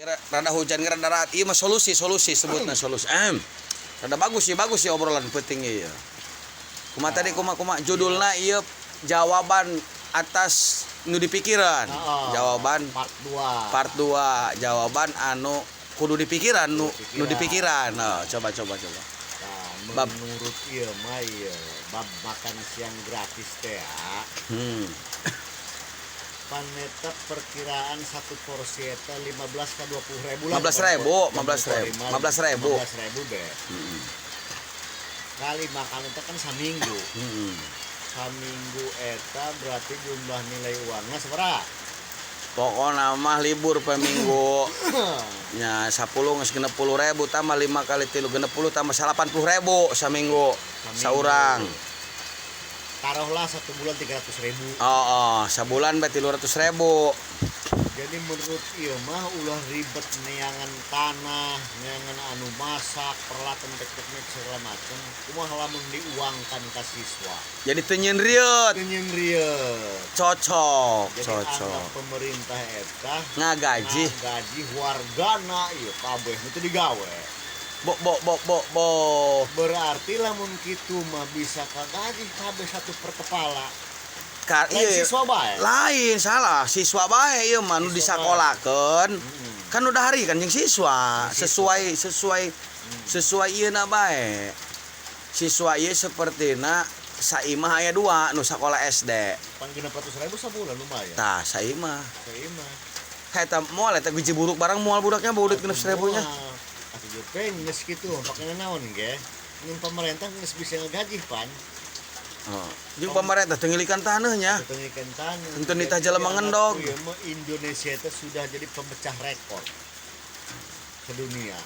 Rada hujan, rada raat. Ieu mah solusi, solusi sebutna, solusi. Rada bagus sih obrolan penting ieu. Kumaha tadi, kumaha, kumaha judulna ieu? Jawaban atas nu dipikiran. Oh, Jawaban part 2. Part 2, jawaban anu kudu dipikiran, nu nu dipikiran. Nah, coba, coba, coba. Nah, Bab. Menurut ieu mah ieu bab makan siang gratis teh ya. Pan eta perkiraan satu porsi eta 15 ke 20 ribu lah. 15.000, 15.000, 15.000. 15 ribu be. Kali makan itu kan saminggu. Saminggu eta berarti jumlah nilai uangnya seberapa? Pokoknya mah libur pe minggu nya 10 geus 60 ribu, tambah 5 kali 3 60, tambah 80 ribu saminggu. Saminggu. Saurang. Taruhlah satu bulan 300 ribu. Oh, sabulan berarti 300 ribu. Jadi menurut ieu mah ulah ribet neangan tanah, neangan anu masak, peralatan teknik segala macam. Kumaha lamun diuangkan ke siswa? Jadi teu nyieun rieut. Teu nyieun rieut. Cocok. Jadi Cocok. anggap pemerintah eta Ngagaji. Ngagaji wargana ieu kabeh itu digawe. Bo bo bo bo bo. Berarti lamun kitu mah bisa kagaji kabeh satu per kepala. Ka, Lain iya, siswa bae. Lain, salah, siswa bae ieu mah nu Siswa disakolakeun. Kan udah hari kan jeung siswa. Jeung siswa. Sesuai, sesuai, sesuai ieu na bae. Siswa ieu sapertina saimah aya dua nu sakola SD. Pan 600 ribu sabulan lumayan. Tah, saimah. Saimah. Eta moal eta biji buruk barang moal budaknya bawa duit 600 ribu nya. Atuh jeung geus kitu pakena naon ge? Mun pemerintah geus bisa ngegaji pan. Oh. Jeung pemerintah teu ngilikan taneuhnya. Teu ngilikan taneuh. Henteu nitah jelema ngendog. Ieu mah Indonesia itu sudah jadi pemecah rekor sedunia.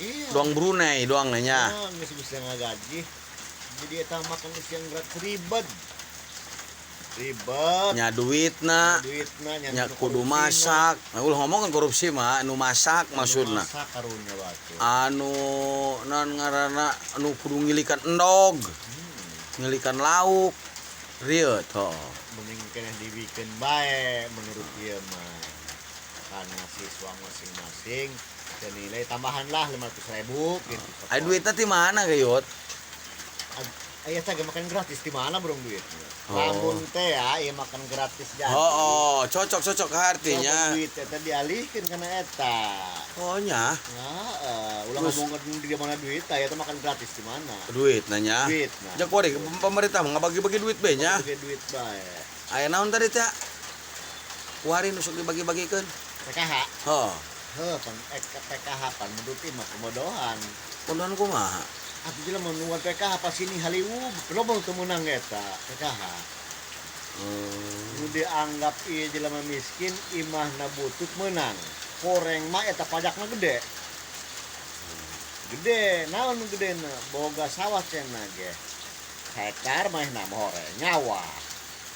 Iya. Doang Brunei doang nya. Nah, geus bisa ngagaji. Jadi eta makan siang gratis ribet. Ribet. Nya duitna, Duitna nya, nya nu kudu korupsina. Masak. Nah, ulah ngomong kan korupsi mah, anu masak Anu maksudna. masak karunya batu. Anu non ngaranna anu kudu ngilikan endog. Ngilikan lauk. Rieut ho. Mending keneh dibikin bae menurut dia mah. Karena siswa masing-masing dan nilai tambahan lah 500 ribu gitu. Ai duitna ti mana geyut? Aya teh makan gratis di mana bro duitnya? Oh. Lamun teh ya, ieu makan gratis jadi. Oh, cocok, cocok artinya. Lamun duit eta dialihkeun kana eta. Oh nya, Nah, ulah Terus? ngomong di mana duit, aya teh makan gratis di mana? Duit nanya. Duit nah. Jak kuari pemerintah mah ngabagi-bagi duit be nya. Bagi duit bae. Aya naon tadi teh? Kuari nu sok dibagi-bagikeun. PKH. Oh, Heuh, pan PKH pan menurut ieu mah pembodohan. Pembodohan kumaha? Atuh jelema nu PKH pas ini haliwu, loba nu teu meunang eta PKH. Nu dianggap ieu jelema miskin, imahna butut meunang. Koreng mah eta pajakna gede. Gede, naon nu gedena? Boga sawah cenah ge. Hektar mah mah horeng nyawa.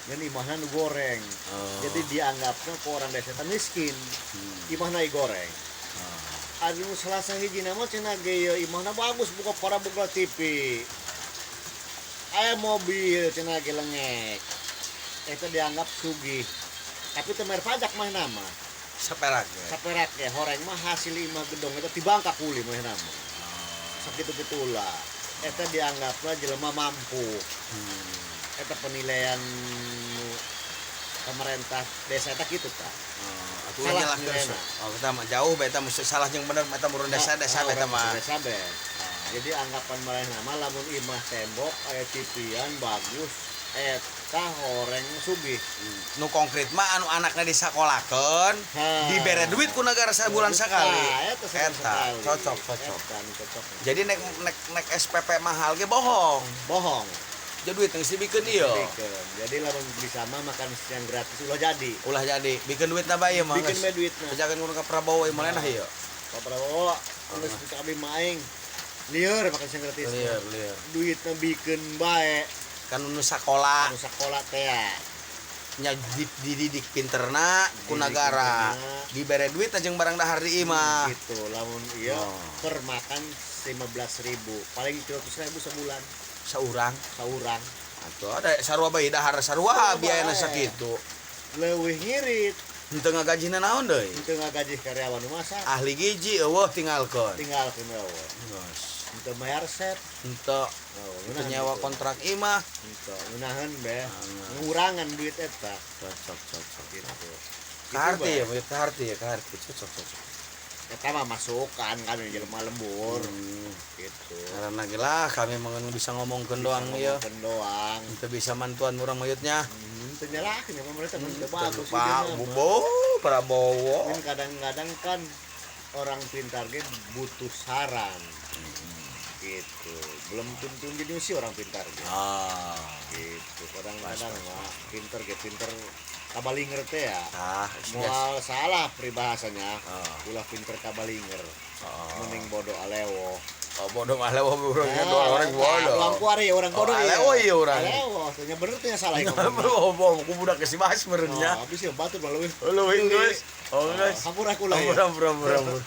Dan imahna nu goreng. Oh. Jadi dianggapnya ku orang desa eta miskin. Imahna goreng. Aduh, salah sahiji nama cenah ge ieu imahna bagus buka para boga TV. Aya mobil cenah ge lengek. Eta dianggap sugih. Tapi teu bayar pajak mah nama. Saperak ge. Saperak ge horeng mah hasil imah gedong eta tibangka kuli mah nama. Sakitu lah. Eta dianggapna jelema mampu. Eta penilaian pemerintah desa eta kitu tah. Oh, atuh Salah nyalahkeun. nilaina. Oh, eta mah jauh beta mesti salah jeung bener eta murun desa desa Nah, beta orang mah. desa be. Jadi anggapan mereka mah lamun imah tembok aya TV-an bagus eta horeng sugih. Nu konkret mah anu anakna disakolakeun, Ha. dibere duit ku negara sabulan sekali. Nah, eta sebulan Eta sekali. cocok, cocok. Eta nu cocok. Jadi nek nek nek SPP mahal ge bohong. Bohong. Jadi duit geus dibikeun ieu. Bikeun. Jadi lamun bisa mah makan siang gratis ulah jadi. Ulah jadi, bikin duit na bae mah. Bikin Geus. bae duitna. Bejakeun kudu ka Prabowo ieu mah lenah ieu. Pak Prabowo geus ka abdi mah aing. Lieur makan siang gratis. Lieur, lieur. Duitna bikeun bae. Kan nu sakola Anu sakola teh ya. Nya dididik pinterna ku Dididik nagara. pinterna. Dibere duit jeung barang dahar di imah. Gitu, lamun ieu Oh. per makan 15.000, paling 300.000 sebulan. Saurang. Saurang. Atuh ada sarua bae dahar sarua Sarua biayana bae. sakitu. Leuwih ngirit. Henteu ngagajina naon deui. Henteu ngagaji karyawan nu masak. Ahli gizi euweuh, tinggalkeun. Tinggalkeun euweuh. Geus. Henteu bayar set. Henteu. Oh, Henteu nyewa gitu. Kontrak imah. Henteu ngeunaheun be. Ah, Ngurangan duit eta Cocok, cocok. gitu. Kaharti Gitu, ya, kaharti ya, kaharti. Cocok, cocok. Eta mah masukan kan jelema lembur gitu. Karena lah kami mah bisa ngomongkeun doang ya. Ngomongkeun doang. Henteu bisa mantuan urang mayutnya. Teu nyalahkeun ya pemerintah mah sudah bagus Pak idena mah. Bobo Prabowo. Kan kadang-kadang kan orang pintar ge butuh saran. Gitu. Belum tentu jadi sih orang pintar ge. Gitu. Kadang-kadang mah pinter ge pinter kabalinger teh ya. Ah, biasa. Moal salah peribahasanya. Ulah pinter kabalinger. Mending bodoh alewo. Oh, bodoh mah alewo urang doang orang bodoh. Orang kuari orang bodoh. Oh, alewo iya urang. Alewo, nya bener teh salah ngomong. Bobo, ku budak ke si Bas meureun nya. Oh, habis ya batur mah leuwih. Leuwih geus. Oh, geus. Hampura kula ya. Ampun, ampun, ampun, ampun.